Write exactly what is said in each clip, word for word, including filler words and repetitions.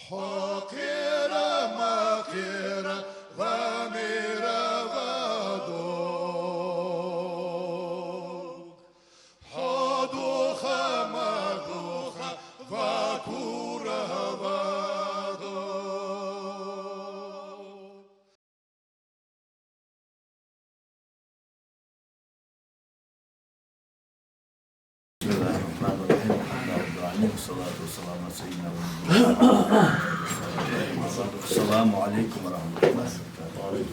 Хьо кхера ма кхера, ва мера ва дог. Хьо духа ма духа, ва кура ва дог. بسم الله الرحمن الرحيم. الحمد لله رب العالمين. والصلاة والسلام على سيدنا ونبينا محمد. السلام عليكم ورحمة الله وبركاته.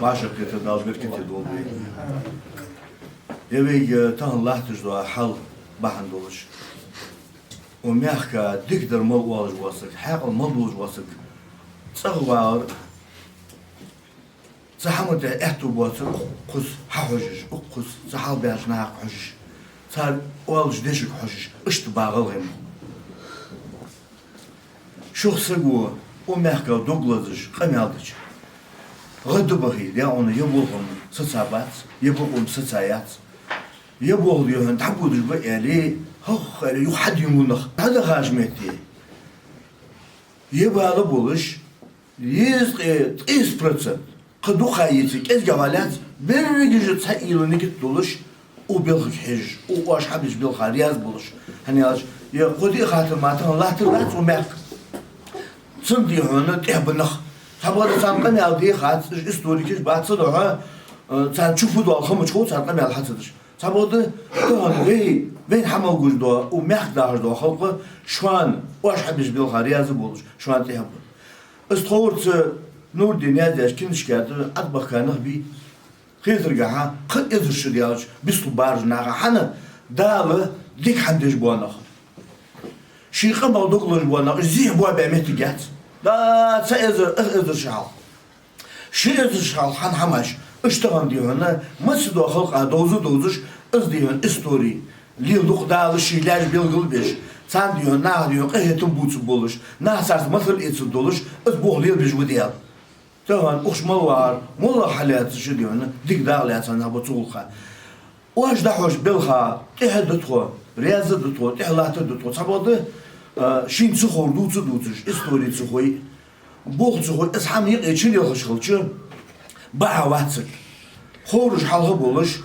Ваша кхета Дала беркате долда вай. Е вайга тахан латташ дола хьал бахьан долаш, укх мехка дикадар мел оалаш вола саг, хьаькъал мел долаш вола саг цӀагӀа вагӀар, цу хӀаман тӀа аьттув боацар укхаза хьахьожаш, укхаза цу хьалбаьннача наха хьожаш, цар оалача дешага хьожаш, иштта багӀал гӀемма. Шух саго укх мехка дог лазаш къамаьл дича, гӀадбахе, даьӀунна е болх-м сацабац, е бокъо-м сацаяц, е болх дехьа дӀабодаш ба аьле, хӀох аьле, юха хьадийнлу нах дӀадахача метте. Е бала болаш, дезткъе ткъаь итт процент кхы дукха еце кӀезигагӀа валац, берригаш а цхьа уйла, нигат долаш, укх балхага хьежаш, укх оаш хьабеча балха раьза болаш. ХӀана аьлча, е кхо-диъ хаттар мара тахан латтар дац укх мехка. Цунна дехьа тӀехьа ба нах. Цхьабакъда царна къамаьл де хац, уж историкаш бац, цудухьа, э, царна чу фу доал ха ма дий, царна къамаьл хьа ца деш. Цхьабакъда тахан вай, вайна хьа мел гуш дола, укх мехка дахаш дола халкъ шоана, оаш хьабеча балха раьза болаш, шоана тӀехьа ба. Аз тховра цу Нурдина яздаьча кинашка тӀа Ӏадбахка нах бий, кхетаргахьа, кхы эзар шу даьлча бицлургба уж нах, хӀана, Дала дика хӀама деш бола нах. Ший къамах дог лазаш бола нах, уж зехьа боабаь моттиг яц. Да, цхьа эзар, ах эзар шу хьалха, ши эзар шу хьалха хинна хӀамаш, уж тахан дехьа массадолча халкъа довза-довзаш, из дехьа истори леладу-кх Дала, ший лаьш белгалбеш, царна дехьа наха дехьа къахетам бувцаргболаш, наха царца масал эцаргдолаш, из болх лелабеш ва Даьла. Тахан укх чу мел вагӀар, моллагӀа хьалаьца шу дехьа, дика дагӀа лаьца нах ба цу гӀулакха. Оаш дӀахьоча балха тӀехьа да тхо, раьза да тхо, тӀехьа латтар да тхо. Цхьабакъда, а, шийна ца ховр дувца-дувцаш, истори ца хой, болх ца хой, из хӀама юкъе чулелхаш хилча, бахьа вац саг. Ховраш хьалха болаш,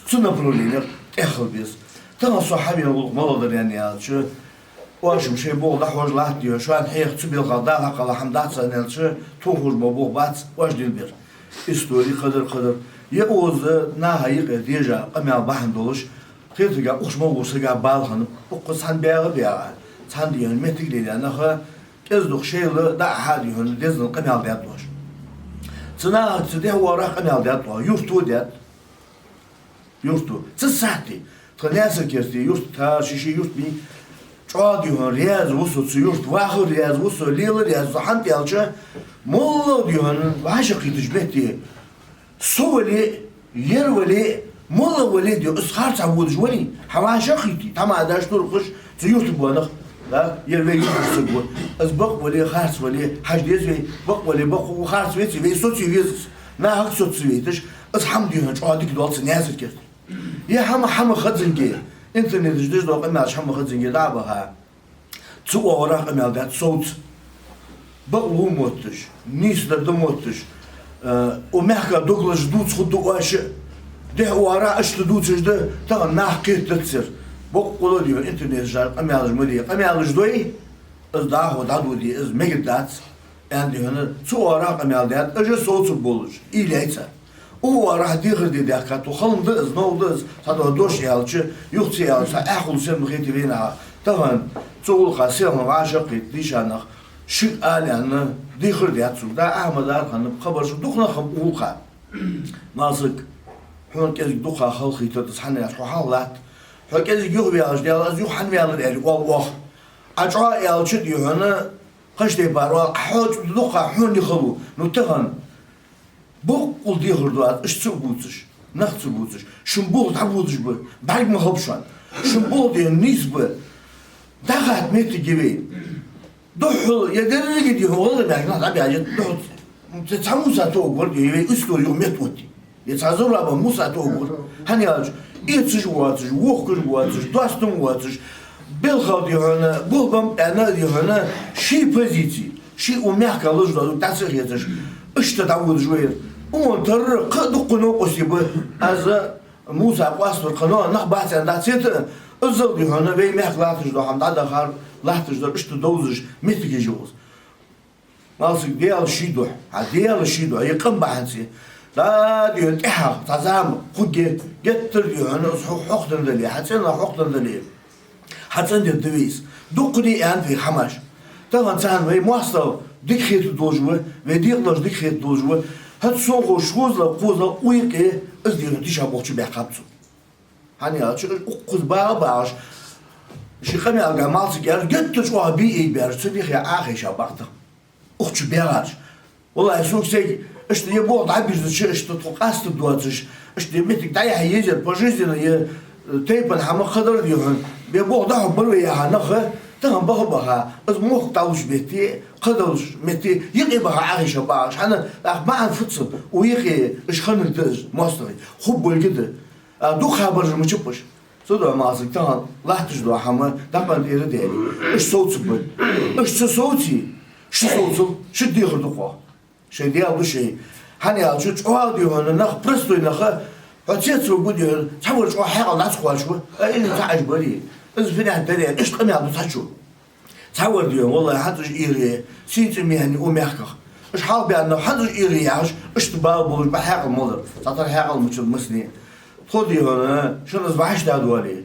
цу направленех тӀехьа хила беза. Тахан со хьавена гӀулакх малагӀа дар аьнна аьлча, оаш-м шоай болх дӀахьош латт дехьа, шоана хьеха цу балхах Дала хьакхелла хӀама дац аьнна аьлча, тохаш ма бох, бац, оаш дилбер. Истори кхыдар-кхыдар. Е укхаза наха юкъе дежа къамаьл бахьан долаш, кхетаргахьа, укх чу мел волча сага бала хиннаб, укхаза цхьан баьгӀа-баьгӀа, цхьан дехьа моттиг лелаеш нах кӀезиг-дукха шоайла дӀа а хьа дехьа дезал къамаьл даьд оаш. Цу нахага цу тӀехьа оагӀорахьа къамаьл даьд оаха, юрто даьд. Юрто. Цу сахьте тха Наьсар-Керте юрт, тха ший-ший юрт бий, чӀоагӀа дехьа раьза ва со цу юрта, вахар раьза ва со, лелар раьза ва со, хӀана аьлча, моллагӀа дехьа вӀашагӀкхийтача метте, со вале а, ер вале а, моллагӀа вале а дехьа, из харцахьа водаш вале, хьо вӀашагӀкхийтте, тхьамадаш, туркхаш, цу юрта бола нах, да, ер вай юртара саг ва, из бакъ вале а, харц вале а, хьажа деза вай, бакъ вале а, бакъ ва, харц веце а, вай соцаве веза из. Нахага соцавайташ, из хӀама дехьа чӀоагӀа дика доал цу Наьсар-Керте. Е хӀама, хӀама хозанге, интернета чу деш дола къамаьлаш хӀама хозанге дӀа а баха, цу оагӀорахьа къамаьл даьд совца. Бакълувш мотташ, нийсдар да мотташ, э, укх мехка дог лазаш дувца хургда оаш а. Дехьа оагӀорахьа иштта дувцаш да, тахан нах кхетадацар. Боккъала дехьа интернета чу къамаьлаш ма де. Къамаьлаш дой, из дӀахо дӀадоде, из мегаргдац, аьнна дехьа, цу оагӀорахьа къамаьл даьд, уж а совцаргболаш, уйла яьй цар. Укх оагӀорахьа дехар де даьхкад, хала ма да из, новкъа да из, цхьадола дош аьлча, юха ца аьлча, цхьа эхь хул сенна ма хетий вайнаха. Тахан цу гӀулакха селхан вӀашагӀкхийтта дийша нах, шиъ ала аьнна, дехар даьд цунга. Да, Ахьмадар хиннаб, хабарш, дукха нах хиннаб укх гӀулакха. Малсаг, хьона кӀезига дукха халахетар из, хӀана аьлча хьо хьалха латт. Хьо кӀезига юхаваьлча, Даьла, аз юха хьаваьлар аьле оал оаха. Ӏа чӀоагӀа аьлча дехьа, кхыча тайпара оал, Ӏа хьо дукха хьона хало. Ну, тахан боккъала дехар ду аз, уж ца бувцаш, нах ца бувцаш. Шун болх дӀабодаш ба, бӀарг ма хилба шоана. Шун болх дехьа нийса ба. ДӀахатта моттиг я вай. Духхьал, е деррига дехьа гӀалгӀай мехка нах дӀабаьлча, духхьал ц-, цхьа муса тоъаргвар дехьа, вай истори юха меттаотте. Е цхьа зурабан муса тоъаргвар. ХӀана аьлча, эцаш воацаш, вохкаш воацаш, доастам воацаш, балхал дехьа, болх бам аьнна дехьа, ши Ший позици, ший укх мехка луш дола дӀа ца хеташ, иштта дӀаводаш вар. Укхун тара кхы а дукха новкъостий ба. Аз Муса къоаставар, кхы нах бац аьнна дац хетар, иззал, дий хьона, вай мехка латташ дола хӀама дӀадахар, латташ дар иштта довзаш моттигаш я укхаза. Малсаг, Даьла ший духьа, хьа Даьла ший духьа, е къам бахьанца. Да, дий хьона, тӀехьагӀа цхьа зама хургья, геттара, дий хьона, из хьо-, хьокхаденна дале, хьа цӀенах хьокхаденна дале, хьа цӀендер да вай из. Дуккха дий аьнна вай хӀамаш. Тахан царна вай моастагӀа дика хеташ долаш ва, вай декъалаш дика хеташ долаш ва. ХӀаьта сона ховш, хозал, хозал укх юкъе из, дий хьона, дешаш болх чубаьккхаб цо. ХӀана аьлча, укхаза багӀа багӀаш, ший къамаьлага малсаг яьраш, геттара чӀоагӀа бий эгабаьраш, цу дехьа Ӏохайша бакъда. Укх чу бегӀараш. Валлахьи, сога цига, иштта е болх дӀабирзача, иштта тхо къаста доацаш, иштта е моттиг дӀаяхьа езар, пожизненно е, э, тайпан хӀама кхадар, дий хьона, е болх дӀахьоргбар вай яха нах, тахан баха-баха, из мохк дӀалуш метте, кхадалуш метте, юкъе баха Ӏохайша багӀаш. ХӀана, нах маӀан фуццал, укх юкъе, уж ханарг да из, моастагӀий, хургболга да. А, дукха хабараш мичаб уж. Цудухьа, малсаг, тахан латташ дола хӀама дӀакъоастаде деза. Уж совцаргба. Уж ца совце, шо совцал, шо дехар да-кх. Шоай Даьла да шоай. ХӀана аьлча, чӀоагӀа, дий хьона, нах, простой нах, хьо цецваргва, дий хьона, цхьавар чӀоагӀа хьаькъал дӀа ца кхоачаргва. Ай, из цхьа Ӏаш барий. Из финехь дарий, иштта къамаьл да цхьачо. Цхьавар, дий хьона, валлахьи, хӀанз уж эгӀарий, сий-цӀи мехни укх мехках. Уж хьалха баьнна нах хӀанз уж эгӀарий яхаш, иштта бала болаш ба хьаькъал малар. Цхьатарра хьаькъал мичад массане. Тхо, дий хьона, шоана из вӀаштӀехьадоале,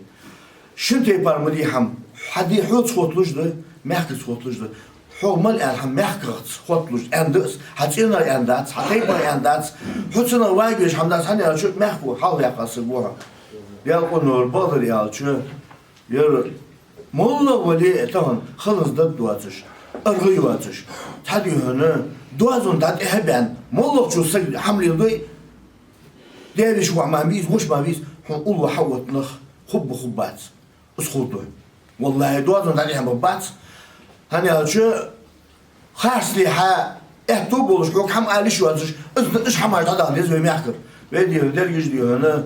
шун тайпара ма дий хӀама, хьа ди хьоца хотталуш да, мехкаца хотталуш да. Хьога мел аьнна хӀама мехкахца хотталуш аьнна да из, хьа цӀенах аьнна дац, хьа тайпах аьнна дац, хьо цунах вагавеш хӀама дац, хӀана аьлча мехко хьалхаваьккха саг ва хьо. Даьла къинойх, бакъдар аьлча, ер моллагӀа вале а тахан ханаза дар доацаш, аргӀа йоацаш, цхьа, дий хьона, доазон дӀатӀехьа баьнна, моллагӀчо саг хӀама леладой, даь-веший воӀ мара вий из, воша мара вий из, хьона уллув хьаотта нах хургба, хургбац. Из хургда. Валлахьи, доазон дӀатӀехьа баргбац. ХӀана аьлча, харцле хьа аьттув болаш, хьога хӀама ала йиш йоацаш, из, из хӀамаш дӀадала деза вай мехкара. Вай, дий хьона, дерригаш, дий хьона,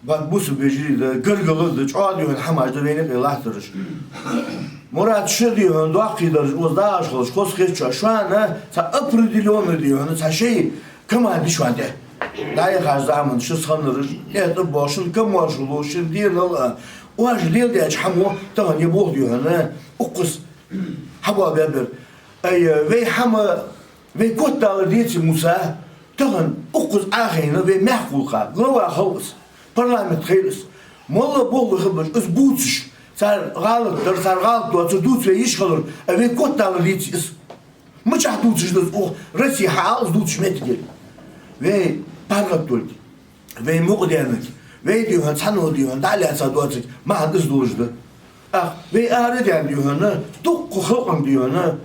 бат бусалба вежарий да, гаргара да, чӀоагӀа, дий хьона, хӀамаш да вайна юкъе латтараш. Мурад, шо, дий хьона, доккхий дараш, укхаза дагӀаш хилча, хоза хетача, шоана цхьа определённый, дий хьона, цхьа шоай команда я шоана тӀа. ДӀаяхача заман шо ханараш, тӀехьа тӀабоагӀа, шун коммершало, шун денал а, оаш леладаьча хӀамо тахан е болх, дий хьона, укхаза хьабоалабаьбар. Ай, вай хӀама, вай котдалар деций, Муса, тахан укхаза Ӏохайна вай мехка гӀулакха, глава хилва из, парламент хийла из. МоллагӀа болх ба хилбац из бувцаш, цар гӀалат дар, цар гӀалат доацар дувца вай йиш хилар, а вай котдалар деций из. Мичахьа дувцаш да из укх Россе хьаала из дувцаш моттиг? Вай паргӀатдолга, вай мукъадаьннилга, вай, дий хьона, цхьанне, дий хьона, дӀа а лаьца доацилга, маӀан из долаш да. Ах, вай арадаьнна, дий хьона, дуккха халкъа, дий хьона,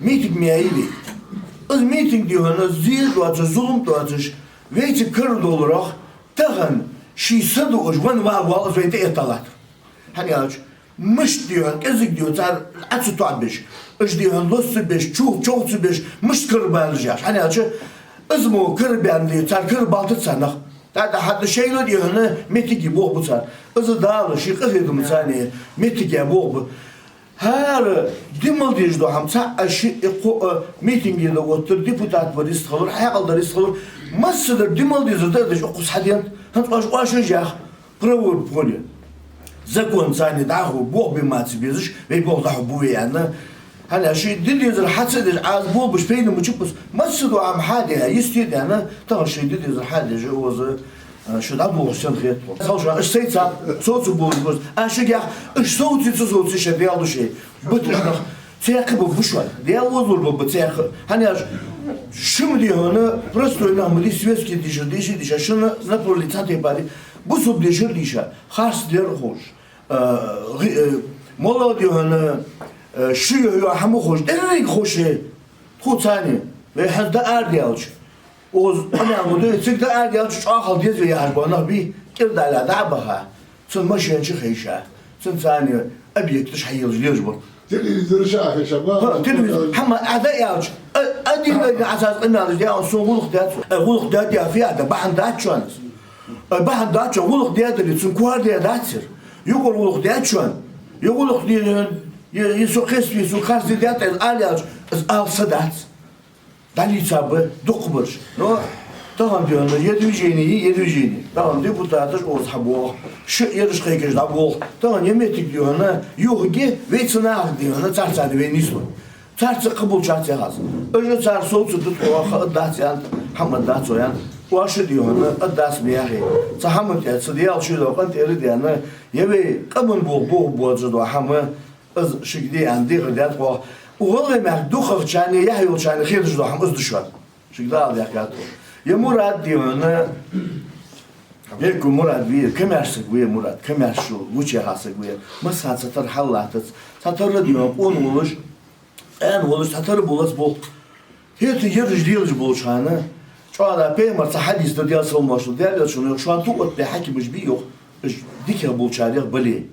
митинг ма яйий вай. Из митинг, дий хьона, зе доацаш, зулам доацаш, вайцига карадовларах тахан ший са дуаш венна вагӀа воалл из вайна тӀаэтта латтар. ХӀана аьлча, мишта, дий хьона, кӀезига, дий хьона, цар Ӏо ца тоӀабеш, уж, дий хьона, лоза ца беш, чу-, чов ца беш, мишта карабаьннаб уж яхаш. ХӀана аьлча, из мо карабаьнна, дий хьона, цар карабалийтац цар нах. ТӀаккха хӀаьта шоайла, дий хьона, моттиге болх ба цар. Из Дала ший къахетамца царна моттиге болх ба. ХӀара де мел дезаш дола хӀама цаӀ а, шиъ а, кхоъ а митинге да оттар, депутат вар йистхилар, хьаькъал дар йистхилар, массадар де мел дезар да деш укхаза хьаденад. ХӀанз оаш, оаш уж яха, правовой поле. Законаца царна дӀахо болх бе ма ца безаш, вай болх дӀахьоргба вай аьнна. ХӀана аьлча шоай де дезар хьа ца деш, Ӏа из болх беш пайда мичаб из. Массадола хӀама хьадаь, йисте даьнна, тахан шоай де дезар хьадеш, укхаза, а, шо дӀадолхаш санна хет тхона. Хьажал шоана, уж сайца совцаргболаш ба уж. Аз шуга йоах, уж совций, ца совций, шоай Даьла да шоай. Биташ нах цхьаькха ба, ба шоана. Даьла озалур ба, ба цхьаькха. ХӀана аьлча шо ма, дий хьона, простой нах ма дий, светски дешар дийша, дийша, шоана направлени цхьан тайпара, бусалба дешар дийша, харц дар ховш. Э, гӀи-, э, моллагӀа, дий хьона, э, шо йоах хӀама ховш, деррига ховш, тхоца цхьана, вай хӀанз дӀаарадаьлча, укхаза къамаьл ма дой, цига дӀаарадаьлча чӀоагӀа хила деза вай яхаш бола нах бий, кӀира дӀалаьца дӀа а баха, цун машен чу хайша, цунца цхьана объекташ хьаелаш лелаш бар. Телевизор чу а хайша ба? ХӀа, телевизор. ХӀама Ӏа дӀааьлча, а, а дийнахьа Ӏа царца къамаьл деш, дий хьона, сона гӀулакх дац. Э, гӀулакх даьд, дий хьона, фу яхар да, бахьан дац шоана из. Э, бахьан дац шоана, гӀулакх даьдале, цун кор даь дац ер. Юкъара гӀулакх даьд шоана. Е гӀулакх, дий хьона, Е, е со кхеставе, со харцдергда аьлча, из ала са дац. ДӀалийца ба дукхагӀбараш. Но тахан, дий хьона, е движени, е движени. Тахан депутаташ укхаза хьабоагӀа, шиъ ераш кхайкаш дӀабоагӀа. Тахан е моттиг, дий хьона, юхаге вай цу нахага, дий хьона, царца вай нийслу. Царца кхыболчарца яхац. Уж цар совцаргда тхо, ха а дац аьнна, хӀама а дац аьнна. Оаш, дий хьона, а дац ма яхий. Цу хӀаман тӀа, цу Даьла шийла къинтӀера а даьнна, е вай къаман болх бохабоацаш дола хӀама, из шуга де аьнна дехар даьд тхо. Укх ГӀалгӀай мехка дукхагӀчарна, яхь йолчарна хеташ дола хӀама из да шоана. Шуга Дала даьхкад тхо. Е Мурад, дий хьона, Беккун Мурад вий, комаьрша саг ва е Мурад, комаьрша шу, вучеха саг ва е. Массахана цхьатарра хьал латтац, цхьатарра, дий хьона, къона волаш, къаьна волаш, цхьатарра болац болх. ХӀаьта ераш лелаш болча хана, чӀоагӀа пайхамара цхьа хьадис да, Даьла салам-моаршал хилда цунна, йоах: шоана тӀаоттабаь хьакимаш бий, йоах, уж дикагӀа болчарех бале,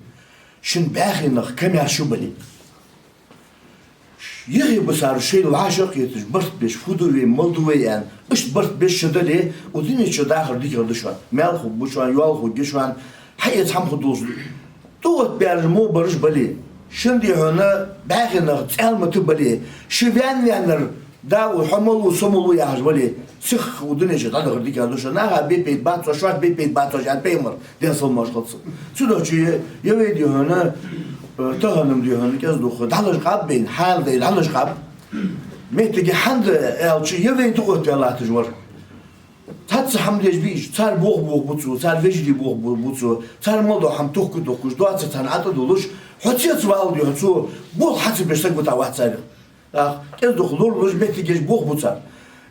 шун бӀаьхий нах комаьрша бале. Юхе бисараш шоайла вӀашагӀкхеташ, барт беш, фу ду вай, мала ду вай аьнна, иштта барт беш шо дале, укх дунен чу дахар дикагӀа да шоана. Маьл хургба шоана, йоал хургья шоана, хьаэца хӀама хургдолаш да. ТӀаоттабаьраш во бараш бале, шун, дий хьона, бӀаьхий нах цӀалмата бале, шо ваьнна-ваьннар да ва, хьо мала ва, со мала ва яхаш вале, сиха укх дунен чу дӀадахар дикагӀа да шоана. Наха бе пайда бац цох, шоашта бе пайда бац цох, аьннад пайхамара, Даьла салам-моаршал хилда цунна. Цудухьа е, е вай, дий хьона, э, тахан-м, дий хьона, кӀезига дукха дӀалаш къаб вайна, хьаьла дай дӀалаш къаб. Моттиг хӀана да аьлча, е вайна тӀаоттаваь латташ вар. Цхьацца хӀама деш бий уж, цар болх бохабу цо, цар вежарий болх бохабу цо, цар мел дола хӀама тохка-тохкаш, доацар царна ӀотӀадуллаш, хьо цецвала, дий хьона, цо болх хьа ца беш саг витавац царех. ТӀаккха кӀезига дукха лоралуш, моттиг еш болх бу цар.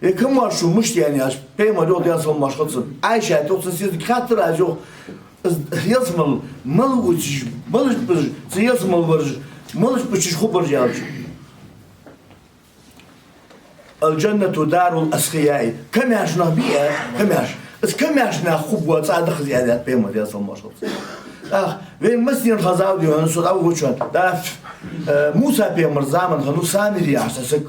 Е комаьрша шу мишта я аьлча, пайхамара йоах, Даьла салам-моаршал хилда цунна, Ӏайшата йоах, цун сесага хаттар аз, йоах, из ялсмала мала вувцаш, малаш ба уж, цу ялсмала вараш, малаш ба уж хургбараш аьлча. الجنة دار الأسخياء. Комаьрша нах бий, э, комаьрша. Из комаьрша нах хургвола цӀа да-кх из, аьннад пайхамара, Даьла салам-моаршал хилда цунна. ТӀаккха вайна массанена хезав, дий хьона, со дӀавахача хана, да, э, Муса пайхамара заман хиннав Самири яхаш цхьа саг.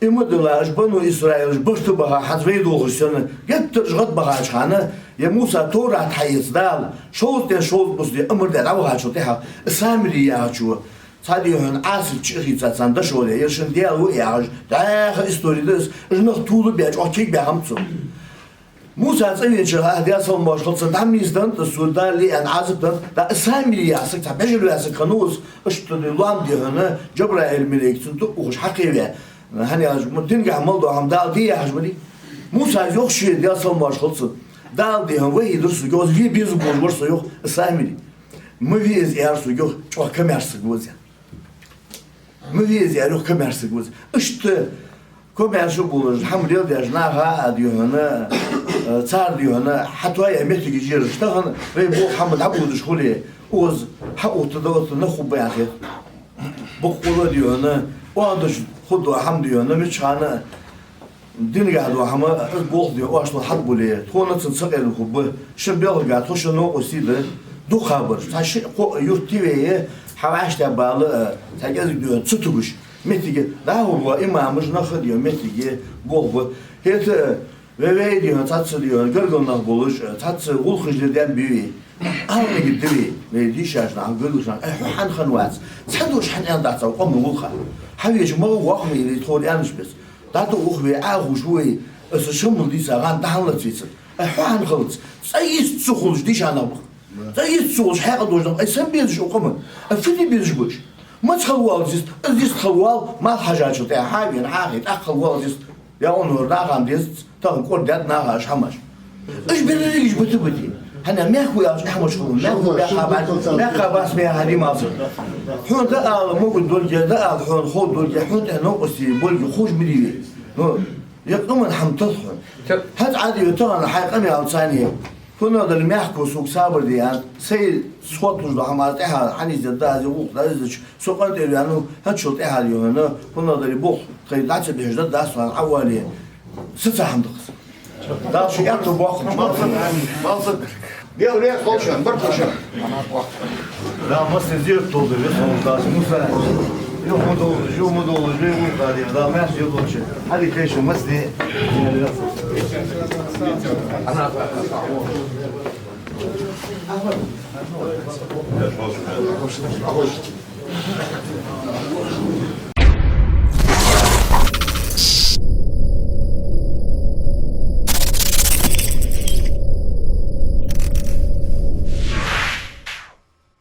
Иман дилла, уж бану Исраилаш барт баха, хӀанз вай долхаш санна, геттара уж гӀадбахача хана, е Муса Товрат хьаэца Дала, шовзткъеи шовзткъа бус де амар даь дӀавахачул тӀехьагӀа, Самири яхачо, цхьа, дий хьона, Ӏасар чу а хийца, царна дошо вале, ер шун даьла ва яхаш, дӀаьха истори да из, уж нах тувлабаь, чӀоагӀа кегабаь хиннаб цо. Муса цӀавенача хана, Даьла салам-моаршал хилда цунна, дӀа нийсденнад из, цо Дала ле аьнна Ӏазап деннад, да, Самири яха саг, цхьа бежарваь саг хиннав из, иштта лоам, дий хьона, Джабраил малейк цунна тӀа ухаш хьакхеваь, хӀана аьлча, ма динагахьа мел дола хӀама Дала де яхаш вале. Мусас йоах ше, Даьла салам-моаршал хилда цунна, Дала, дий хьона, вахьи дир сога, йоах, из ве беза болаш вар со, йоах, Самири. Ма ве из, аьлар сога, йоах, чӀоагӀа комаьрша саг ва из. Ма ве из, аьлар, йоах, комаьрша саг ва из. Иштта комаьрша болаш, хӀама леладеш наха а, дий хьона, э, цар, дий хьона, хьатоаяь моттигаш ераш. Тахан вай болх хӀама дӀабодаш хуле, укхаза хьаотта да, отта нах хургба аьнна хет. Боккъала, дий хьона, оаха деш хургдола хӀама, дий хьона, мичча хана динагахьа дола хӀама, из болх, дий хьона, оаш ло хьатӀабулле, тхона цунца къел хургба, шун белхарга тхо шун новкъостий да, дукхагӀбараш. Цхьа шиъ-кхоъ юрт тӀа ве, хьавӀаштӀехьа бала, цхьа кӀезига, дий хьона, ца тугаш. Моттиге дӀахо бола имамаш, нах а, дий хьона, моттиге болх ба. ХӀаьта вай, вай, дий хьона, цхьацца, дий хьона, гаргара нах болаш, цхьацца гӀулакхаш леладаь бий вай. Ала мегаргда вай, вай дийшача наха, гаргарча наха: «Ай, хьо хӀана хиннавац? Цхьа дош хӀана аьннадац хьо къаман гӀулакха? Хьавеча ма гӀо хьо вай, вай тхона аьннача бесса. ДӀатӀа ух вай, Ӏа ховш ва вай, аса шамал дийца гӀанд дӀахьаллац вецан. Ай, хьо хӀана хилац?» ЦӀа йист ца хулаш дийша нах ба-кх. ЦӀа йист ца хулаш хьаькъал долаш нах. Ай, сенна безаш уж къаман? Ай, фу де безаш ба уж? Маца хила воал из йист? Из йист хила воал, малх хьажачул тӀехьагӀа хьавена, хьахе, тӀаккха хила воал из йист. Я он вар наха ма дезац, тахан кӀордадаьд наха уж хӀамаш. Уж берригаш бита-бите. ХӀана, мехка ва аьлча, хӀамаш хул. Мехка ва, мехка бац, мехка бац, мехка хьадиймалца. Хьона дӀаала могадолга, дӀаала хьона ховдолга, хьона тӀехьа новкъостий болга ховш ма дий вай. Ну, е къаман хӀама талх хьона. ХӀанз Ӏа, дий хьона, тахан хьай къамаьл царна. ХӀана аьлча мехко сога сабар де аьннад, сай сход луш дола хӀама аз тӀехьа хьанийсдергда, аз из гӀулакх дӀаэздича, со къинтӀера ваьннав, хӀанзчул тӀехьа, дий хьона, хӀана аьлча болх тхай дӀа ца бехаш дергдац, со Ӏа вале. Сеца хӀама да-кх из. Дала шун аьттув боаккхалба. Малсаг, малсаг. Дела веза хилда шоана, барт ба шоана. Да, массане зерат долда, веза хилва Дала, Муса. Юха ма долаш, юха ма долаш, вай вуй кхаде, да, маьрша йолча. Хьади кхайша массане.